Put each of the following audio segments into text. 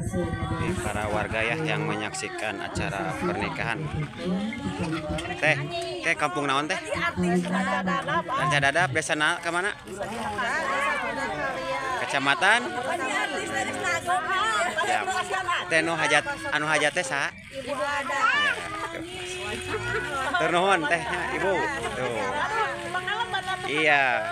Ini para warga ya yang menyaksikan acara pernikahan. Teh, teh kampung naon teh? Rancadadap, desa ke mana? Kecamatan? Ya. Teh nu hajat, anu hajat teh saha? Ibu ada. Tur nuhun teh ibu. Tuh. Iya.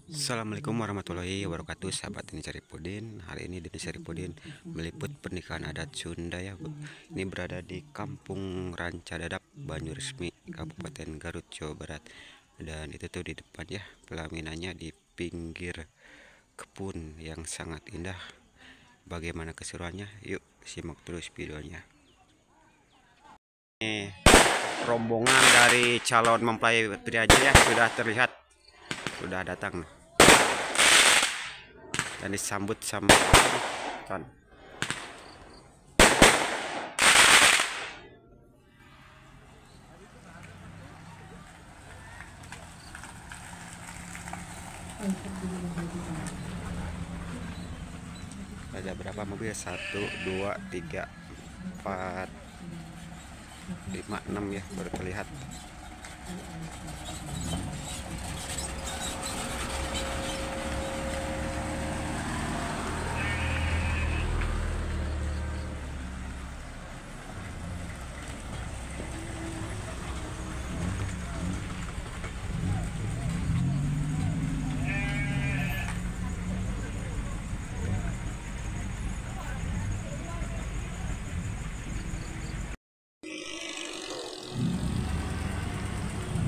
Assalamualaikum warahmatullahi wabarakatuh, sahabat Deni Saripudin. Hari ini Deni Saripudin meliput pernikahan adat Sunda ya. Ini berada di Kampung Rancadadap, Banyuresmi, Kabupaten Garut, Jawa Barat. Dan itu tuh di depan ya, pelaminannya di pinggir kebun yang sangat indah. Bagaimana keseruannya? Yuk simak terus videonya. Ini rombongan dari calon mempelai pria ya sudah terlihat, sudah datang dan disambut sama ton. Ada berapa mobil? 1, 2, 3, 4, 5, 6 ya baru terlihat.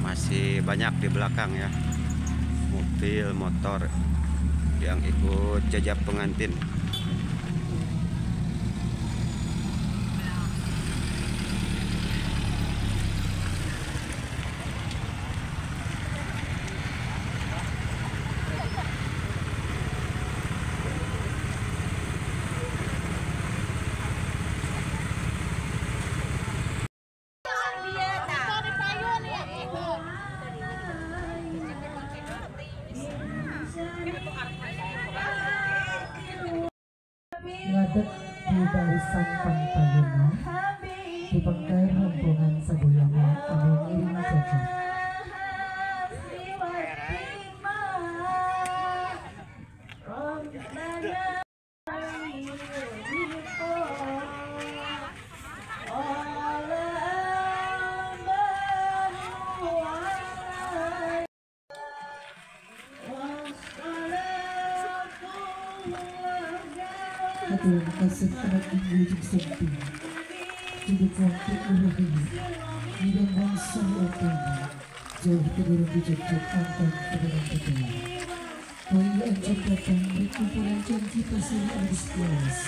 Masih banyak di belakang ya, mobil, motor yang ikut jajab pengantin. Ngadeg di barisan pangpayuna di bangkai rombongan sadayana anu ngiring jajab. Hatur kasih anak ibu jeung sempi juga cantik urahiyu midang bangsa utama jauh tegurung di Jogja antan teguran budaya Kaya anjing datang berkumpulan janji pasir arus kelas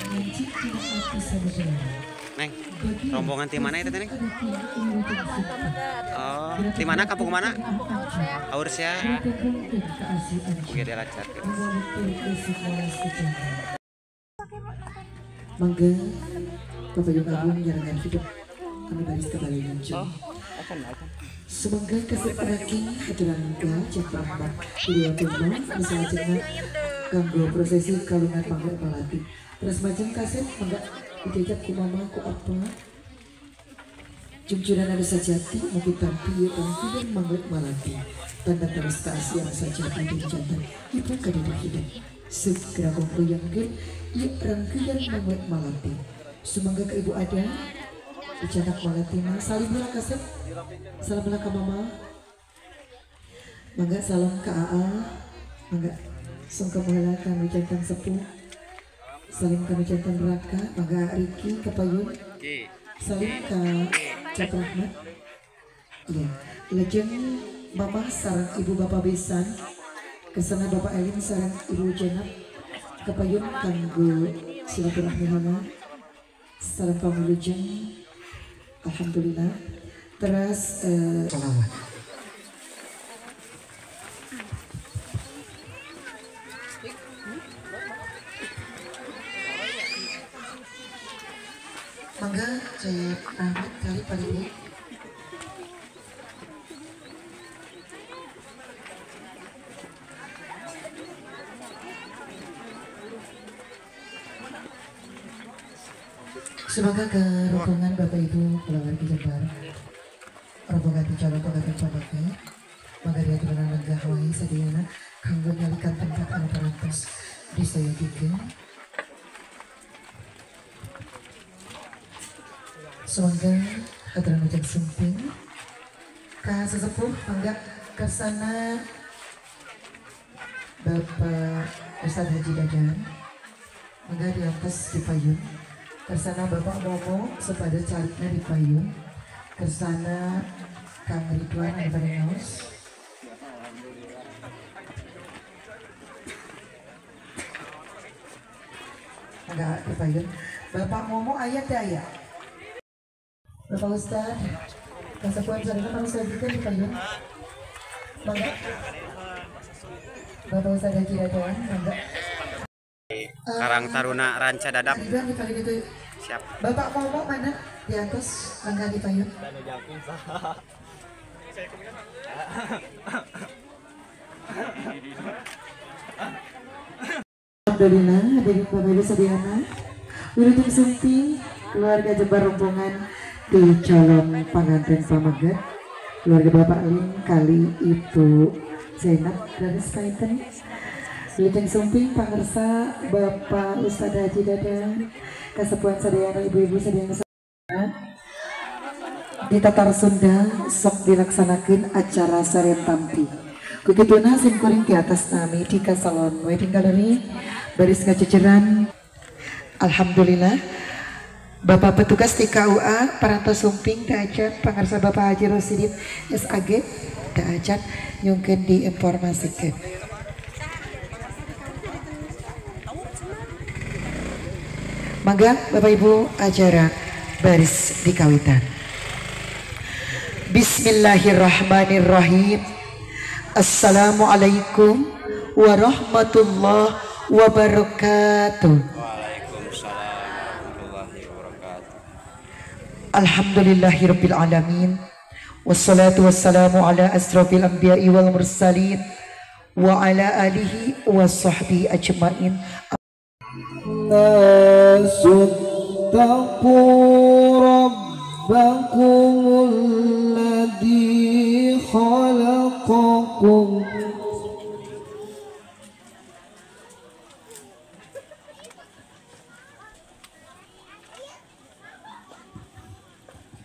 ngancik tidak hati sanubara. Neng, rombongan di mana itu Neng? Oh, di mana, kampung mana? Aurs ya. Oke, dia lancar. Mangga Bapak Agung nyarangan hidup kami baris kembali muncul. Semoga kasih ranking haturan ka Cak Rahmat Dua Tumbang misalnya kanggo prosesi kalungan mangga malati. Terus macam kaset mangga dijajab ku mama ku apa. Jungjuran anu sajati mugi tampi rangkaian mangga malati. Tanda terus kaasian sajati di jantan ibu kadiduk hidup. Segera kumpulkan ieu rangkaian mangga malati. Sumangga ke ibu ada dicanak malatina salim heula kasep. Salam heula ka mama. Mangga salam ka aa. Mangga sungkem heula ka nu jantan sepuh. Salim ka nu jantan raka, mangga Riki ka payun. Salim ka Cak Rahmat. Iya, lajeng mama sareng ibu bapak besan. Kesana Bapak Elin sareng Ibu Jenab kepayun kanggo silaturahmi hana. Salam pamulujeng. Alhamdulillah. Terus salawat. Mangga Cek Rahmat kali paling. Semoga kerombongan Bapak Ibu keluarga Jember, rombongan calon pengantin pameget, mangga diaturan lenggah wae sadayana kanggo nyalikan tempat anu parantos disayogikeun. Semoga haturan ujang sumping ka sesepuh mangga kersana Bapak Ustadz Haji Dadan, mangga di atas di payun. Kersana Bapak Momo sepada carikna di payun. Kersana Kang Ridwan anu bade ngaos. Mangga di payun. Bapak Momo aya teh aya. Bapak Ustadz, kasepuhan sadayana panusayogikeun di payun. Mangga. Bapak Ustadz Haji Dadan, mangga. Karang Taruna Ranca Dadap. Siap. Bapak Momo mana? Di atas, mangga di payun. Alhamdulillah, hadirin Bapak Ibu sadayana. Wilujeng sumping keluarga Jember rombongan di calon pengantin pameget, keluarga Bapak Ling kali Ibu Zainab dari Saiten. Wilujeng sumping pangersa Bapak Ustadz Haji Dadan, kasepuhan sadayana, ibu-ibu sadayana. Di Tatar Sunda sok dilaksanakan acara saren tampi. Kukituna sim kuring di atas nami di Salon Wedding Gallery baris ngaceceran. Alhamdulillah Bapak petugas di KUA parantos sumping teu acan pangarsa Bapak Haji Rosidin SAG teu acan nyungkeun diinformasikeun. Mangga Bapak Ibu acara baris di kawitan. Bismillahirrahmanirrahim. Assalamualaikum warahmatullahi wabarakatuh. Waalaikumsalam warahmatullahi wabarakatuh. Alhamdulillahirabbil alamin. Wassalatu wassalamu ala asrofil anbiya'i wal mursalin wa ala alihi wa sahbihi ajmain. Nasuttaqu rabbakumul ladzi khalaqakum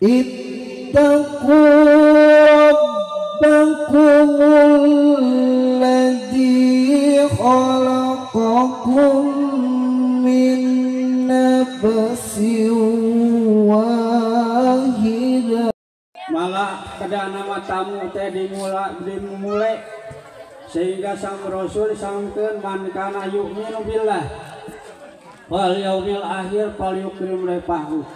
ittaqu rabbakumul ladzi khalaqakum min nafsin wahidah. Malah kedah nama tamu teh dimulai sehingga sang Rasul sangkeun man kana yu'minu billah wal yaumil akhir falyukrim refahu.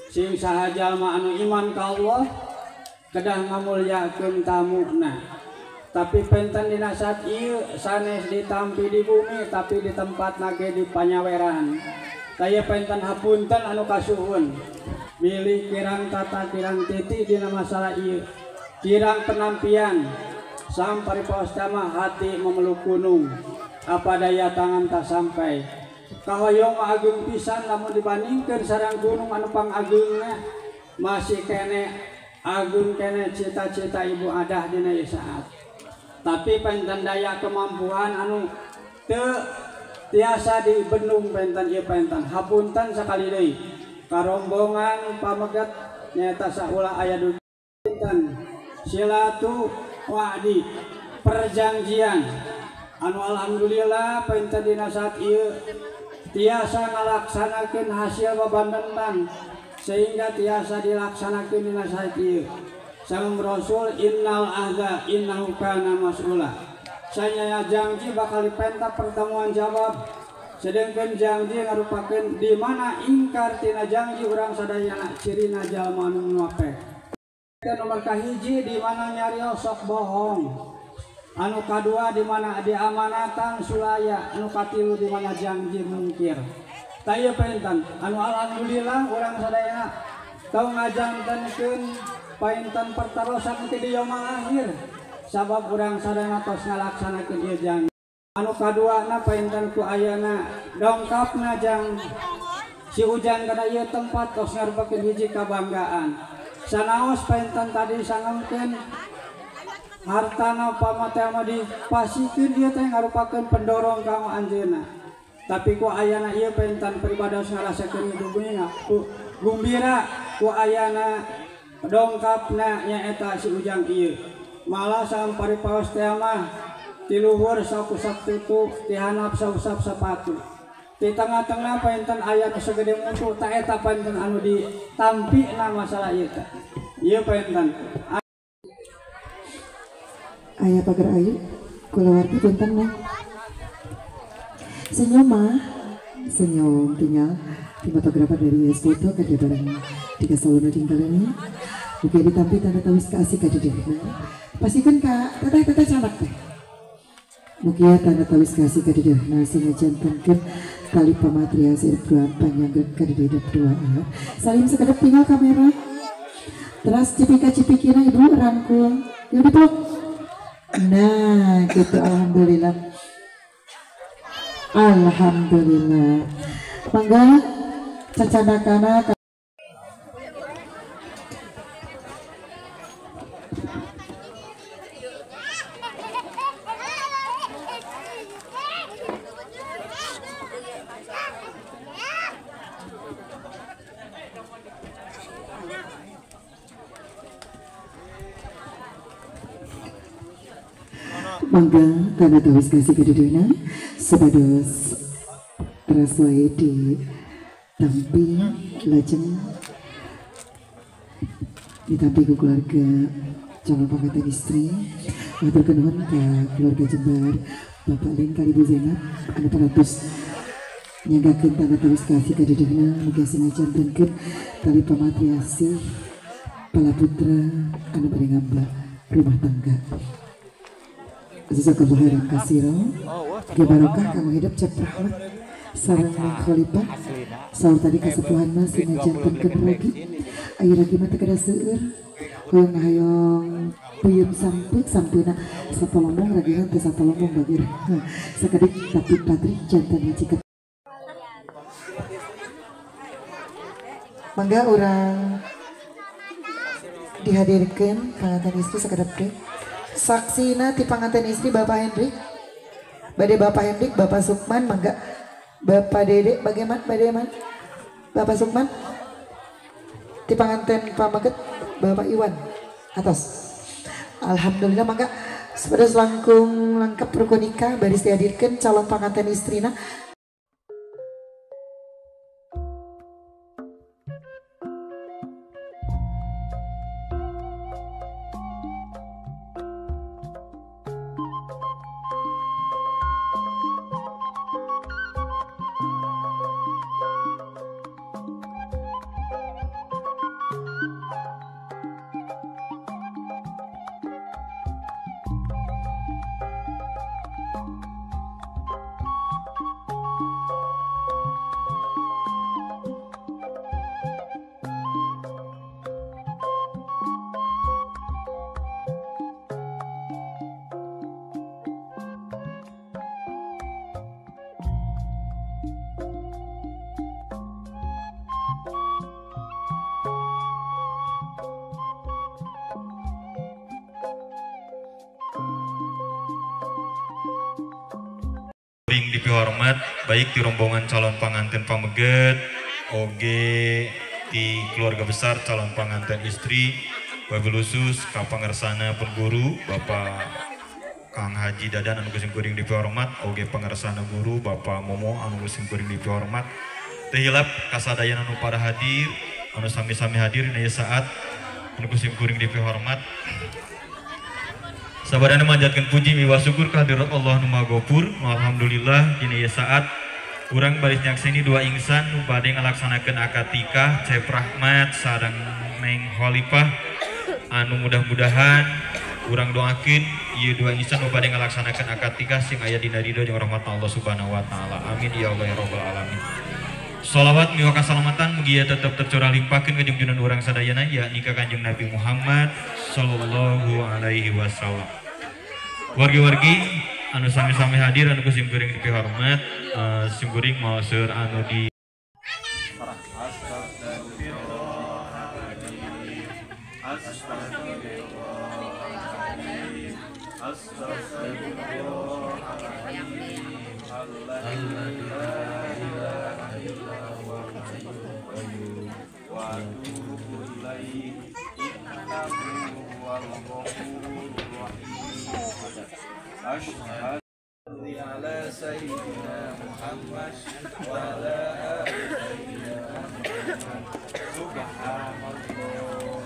Sing saha jalma anu iman ka Allah kedah ngamulyakeun tamuna. Tapi penten dina saat ieu sanes ditampi di bumi tapi di tempat nage di panyaweran. Taya penten hapunten anu kasuhun. Bilih kirang tata kirang titik dina masalah ieu. Kirang penampian sampai paripaostama hati memeluk gunung. Apa daya tangan tak sampai. Kahoyong agung pisan lamun dibandingkeun sareng gunung anu pangageungna masih kene agung kene cita-cita ibu adah dina ieu saat. Tapi penten daya kemampuan anu teu tiasa dibendung penten ieu penten hapunten sakali deui. Karombongan pameget nyaeta saulah aya duitan silatu wa'di perjanjian anu alhamdulillah penten dina saat ieu tiasa ngalaksanakeun hasil babandentan sehingga tiasa dilaksanakeun dina saat ieu. Sang Rasul innal ahda innahu kana mas'ula. Sanyaya janji bakal dipenta pertemuan jawab. Sedangkan janji ngarupakeun di mana ingkar tina janji urang sadayana cirina jalma anu munafik. Nomor kahiji di mana nyarios sok bohong. Anu kadua di mana diamanatan sulaya, anu katilu di mana janji mungkir. Tah ieu painten anu alhamdulillah urang sadayana teu ngajantenkeun painten pertarosan ti di yaumul akhir. Sabab urang sadayana tos ngalaksanakeun ieu janji. Anu kaduana painten ku ayana dongkapna jang Si Ujang kana ieu tempat tos ngarupakeun hiji kabanggaan. Sanaos painten tadi sangemkeun hartana pamate mah dipasikeun ieu teh ngarupakeun pendorong kanggo anjeunna. Tapi ku ayana ieu painten pribados ngarasakeun gumbira, gumbira ku ayana dongkapna nyaeta si Ujang ieu. Malah sampari paos teh mah ti luhur sakusap tutu, ti handap sausap sapatu. Di tengah-tengah painten aya nu sagede muntu ta eta painten anu ditampina masalah ieu teh. Ieu painten aya pagar ayu kulawargi punten mah. Senyum mah, senyum tinggal tim fotografer dari Yes Foto kerja bareng tiga salon tinggalannya. Oke ditampi tanda tawis keasik ka didirna. Pastikan ka teteh-teteh canak teh. Mugia tanda tawis kasih ka didirna sehingga jantenkeun tali pamatriasi berdoa panjang ka didirna dua. Salim sekedap tinggal kamera. Terus cipika cipikina ibu rangkul. Yuk dipeluk. Nah, gitu alhamdulillah. Alhamdulillah. Mangga cacandakana. Mangga tanda tawis kasih keduduna sebados raswai di tampi lajeng ditampi ke keluarga calon pengantin istri. Matur nuhun ke keluarga Jember Bapak Lin kali Bu Zainab anu parantos nyanggakeun tanda tawis kasih keduduna mugi sing ngajantenkeun tali pamatriasi pala putra anu bade ngambah rumah tangga. Jazakallahu khairan katsira. Ge barokah kanggo hidup Cep Rahmat sareng Neng Khalifah. Saur tadi kasepuhan mah sing ngajantenkeun ragi. Aya ragi mah teu kada seueur. Hoyong hoyong peuyeum sampeu sampeuna sapalombong ragina teu sapalombong bageur. Sakedik tapi patri janten hiji. Mangga urang dihadirkeun panganten istri sakedap deui. Saksina ti panganten istri Bapak Hendrik. Bade Bapak Hendrik, Bapak Sukman, mangga Bapak Dede, bagaimana bagaimana? Bapak Sukman. Ti panganten pamaget Bapak Iwan atas. Alhamdulillah mangga sepados langkung lengkap rukun nikah baris dihadirkan calon panganten istrina. Dipihormat baik di rombongan calon panganten pameget oge di keluarga besar calon panganten istri wabil khusus ka pangersana guru Bapak Kang Haji Dadan anu kusim kuring dipihormat oge pangersana guru Bapak Momo anu kusim kuring dipihormat teu hilap kasadayana anu para hadir anu sami-sami hadir dina saat anu kusim kuring dipihormat. Sabadana manjatkeun puji miwa syukur kehadirat Allah nu Maha Gofur. Alhamdulillah dina ieu saat urang baris nyakseni dua insan nu bade ngalaksanakeun akad nikah Cep Rahmat sareng Neng Khalifah anu mudah-mudahan urang doakeun ieu dua insan nu bade ngalaksanakeun akad nikah sing aya dina ridho jeung rahmat Allah Subhanahu wa taala. Amin ya Allah ya rabbal alamin. Sholawat miwa kasalamatan mugia tetap tercurah limpahkeun ka junjungan urang sadayana yakni ka Kanjeng Nabi Muhammad sallallahu alaihi wasallam. Wargi-wargi anu sami-sami hadir anu ku simkuring dipihormat, simkuring mau seur anu di Asyhadu ala sayyidina Muhammad wa ala ali sayyidina Muhammad. Subhanallah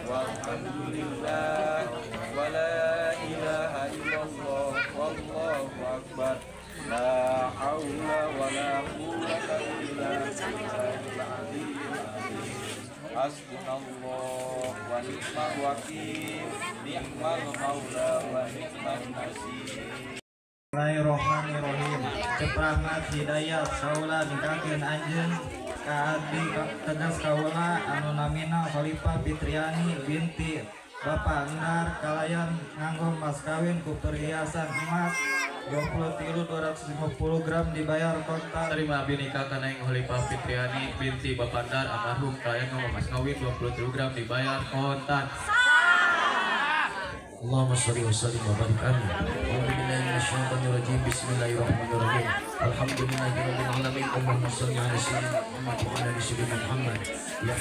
walhamdulillah wa la ilaha illallah wallahu akbar. La haula wa la quwwata illa billahil aliyyil azim. Hasbunallah wa ni'mal wakil, ni'mal maula wa ni'man nasir. Bismillahirrahmanirrahim. Cep Rahmat Hidayat kaula nikahkeun anjeun ka abdi tegas kaula anu namina Khalifah Fitriani binti Bapak Endar kalayan nganggo mas kawin ku perhiasan emas 23.250 gram dibayar kontan. Terima abdi nikah kana Neng Khalifah Fitriani binti Bapak Endar almarhum kalayan nganggo mas kawin 23 gram dibayar kontan. Allahumma sholli wa sallim wa barik alaihi. A'udzubillahi minasyaitonir rajim. Bismillahirrahmanirrahim. Alhamdulillahirabbil alamin. Allahumma sholli ala sayyidina Muhammad wa ala ali sayyidina Muhammad. Ya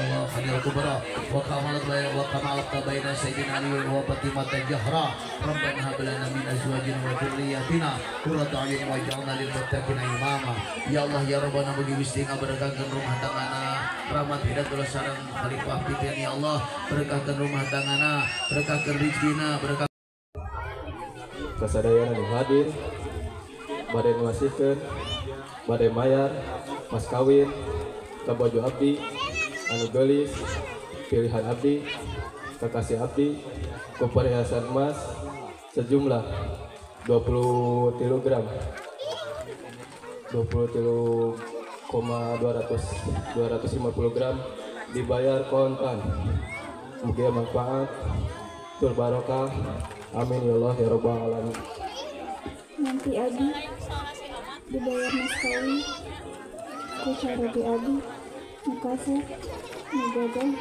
wa khalil kubra wa kamalat bayna wa kamalat baina sayyidina Ali wa Fatimah Zahra. Rabbana hab lana min azwajina wa dhurriyyatina qurrata a'yun waj'alna lil muttaqina imama. Ya Allah ya Rabbana mugi Gusti ngaberkahkeun rumah tanggana Rahmat Hidayatul sareng Khalifah Fitriani ya Allah, berkahkeun rumah tanggana, berkahkeun rezekina, berkah kasadayana nu hadir bade ngasihkeun bade mayar mas kawin ka baju abdi anu geulis pilihan abdi kakasih abdi ku perhiasan emas sejumlah 23 gram 23,250 gram dibayar kontan. Mugia manfaat, tur barokah. Amin ya Allah ya rabbal alamin. Nanti abi dibayar mas kawin ku caroge abi mukasih nugagah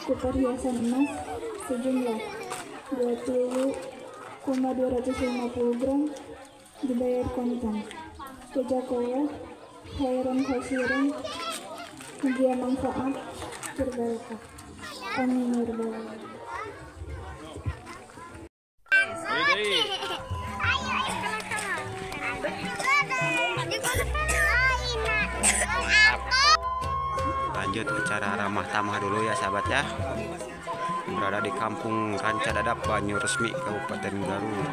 ku perhiasan emas sejumlah 20,250 gram dibayar kontan. Jazakallah khairan khasiran, mugia manfaat berbarokah. Amin ya rabbal alamin. Lanjut acara ramah tamah dulu ya sahabat ya. Berada di Kampung Rancadadap, Banyuresmi, Kabupaten Garut.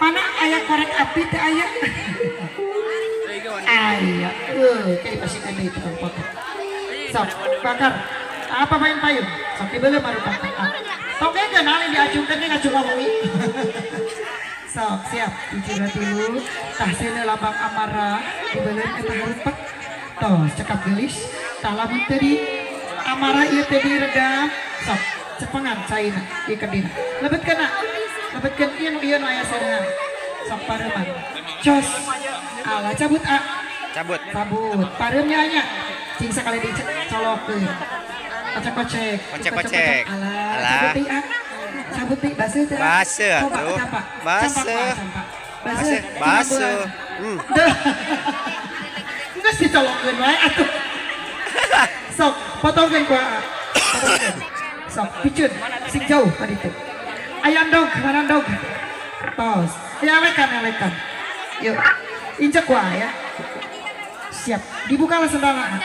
Mana aya korek api teh aya? Aya, kayak pasti ada itu tukang bakar. Sok, bakar. Apa main payung? Sok dibeli marupa. Tong ge kenalin diacungkeun ge ngacung ngomong. Sok siap 1 2 3. Tah seuneu lambang amarah dibeuleun eta hareupeuk. Tos cekap geulis. Tah lamun teu di amarah ieu teh diredam. Sok cepengan caina ieu kedina. Lebetkeun lebetkeun ieu nu ieu nu aya seuneuan. Sok pareuman. Cos. Alah cabut a. Cabut. Cabut. Pareumnya nya. Cing sakali dicolokeun. Kocek-kocek. Kocek-kocek. Alah, cabut deui ah. Cabut deui baseuh teh. Baseuh atuh. Baseuh. Baseuh. Baseuh. Geus dicolokeun wae atuh. Sok, potongkeun ku aa. Potongkeun. Sok, piceun sing jauh ka ditu. Aya ndog, mana ndog? Tos. Ya elekan, elekan. Yuk, injek ku aa ya. Siap, dibukalah sendalana.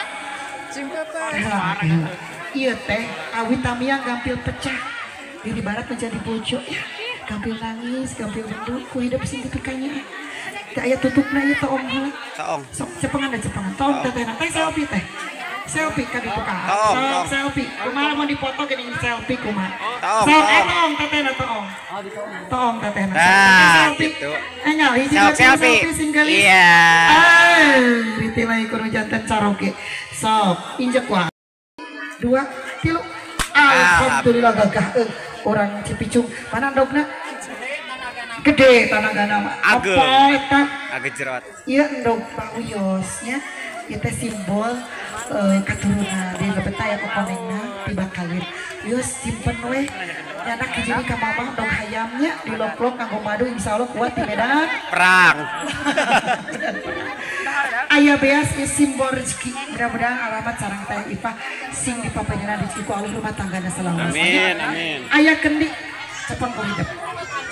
Iya teh, awit tamiang gampil pecah. Diri barat menjadi bojo ya. Gampil nangis, gampil mendung, ku hidup sing dipikanya. Teu aya tutupna ieu toong heula. Toong. Sok cepengan da cepengan. Toong teh teh selfie teh. Selfie ka ditu ka. Sok selfie. Kumaha mun dipoto geuning selfie kumaha. Toong. Sok toong tetehna toong. Toong tetehna. Nah, selfie. gitu. Enggal hiji selfie sing geulis. Iya. Ah, ritilai kudu janten caroge. Sok injek wae. 2 3. Alhamdulillah gagah orang Cipicung. Mana ndogna? Gede tanagana mah. Ageng. Apa eta? Ageng jerot. Ieu endog pauyos nya. Ieu teh simbol katurunan di lebet aya kokonengna tibakalir. Yos simpen we. Nyanak hiji ka mamah endog hayamnya diloplok nganggo madu insyaallah kuat di medan perang. Aya beas ieu simbol rezeki. Mudah-mudahan alamat sareng teh Ipah sing dipapanjeunna rezeki ku Allah rumah tanggana selawase. Amin amin. Aya kendi cepeng ku hidup.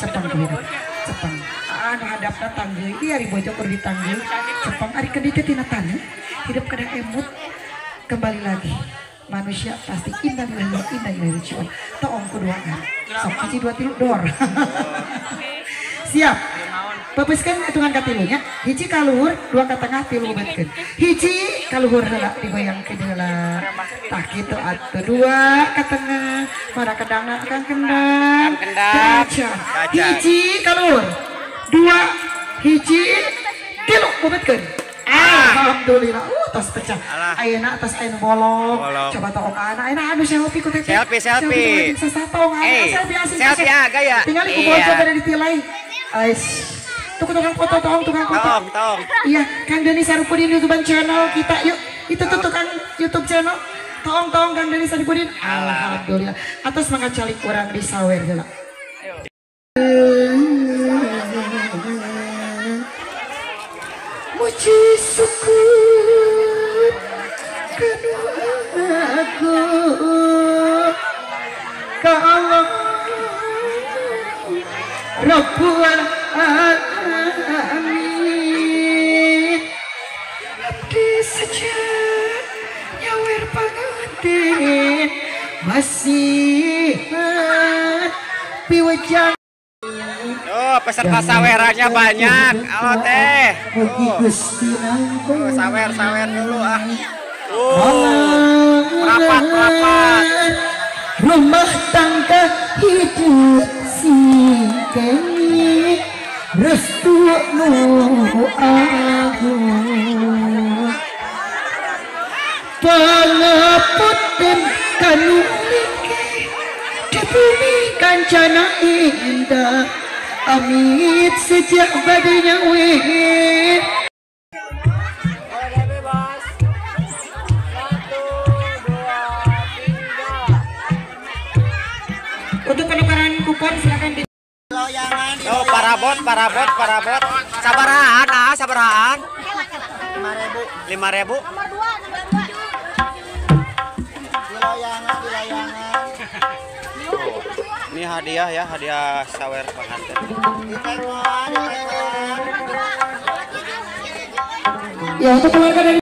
Cepeng ku hidup. Cepeng. Anu hadapna tanggeui ieu ari bojo keur ditanggeui. Cepeng ari kendi teh tina taneuh. Hidup kadang emut kembali lagi. Manusia pasti innalillahi wa inna ilaihi raji'un. Toong kuduaan. Sok 1 2 3 dor. Siap. Pepeskeun hitungan katilunya. 1 ka luhur, 2 ka tengah, 3 ubetkeun. 1 ka luhur heula digoyangkeun heula. Tah kitu atuh 2 ka tengah, mana kendangna kang kendang. Kendang. 1 ka luhur, 2 1 3 ubetkeun. Alhamdulillah, tos pecah. Ayeuna tos aya nu bolong. Coba toong anak, ayeuna anu selfie ku teh. Selfie, selfie. Selfie, selfie asing. Selfie ah gaya. Tinggal ku bojo bade ditilai. Ais. Tuh tukang foto, toong tukang foto. Toong, toong. Iya, Kang Denny Saripudin YouTube channel kita yuk. Itu tuh tukang YouTube channel. Toong, toong Kang Denny Saripudin. Alhamdulillah. Atas mangga calik urang disawer heula. Muji syukur kanu aku ka Allah Rabbul Alamin. Abdi saja nyawer pangantin masih piwejang. Oh, peserta sawerannya banyak. Halo teh. Oh, sawer-sawer dulu ah. Rapat rapat. Rumah tangga hidup singkeng restu nu agung. Pangapunten kanu di bumi kancana indah. Amit sejak badainya wih. Oke bebas. 1 2 3. Untuk penukaran kupon silakan di. Oh, parabot, parabot, parabot. Sabarahan, ah, sabarahan. 5.000. 5.000. Nomor 2, nomor 2. Di layangan, di layangan. Ini hadiah ya, hadiah sawer pengantin. Ya, untuk keluarga dari you.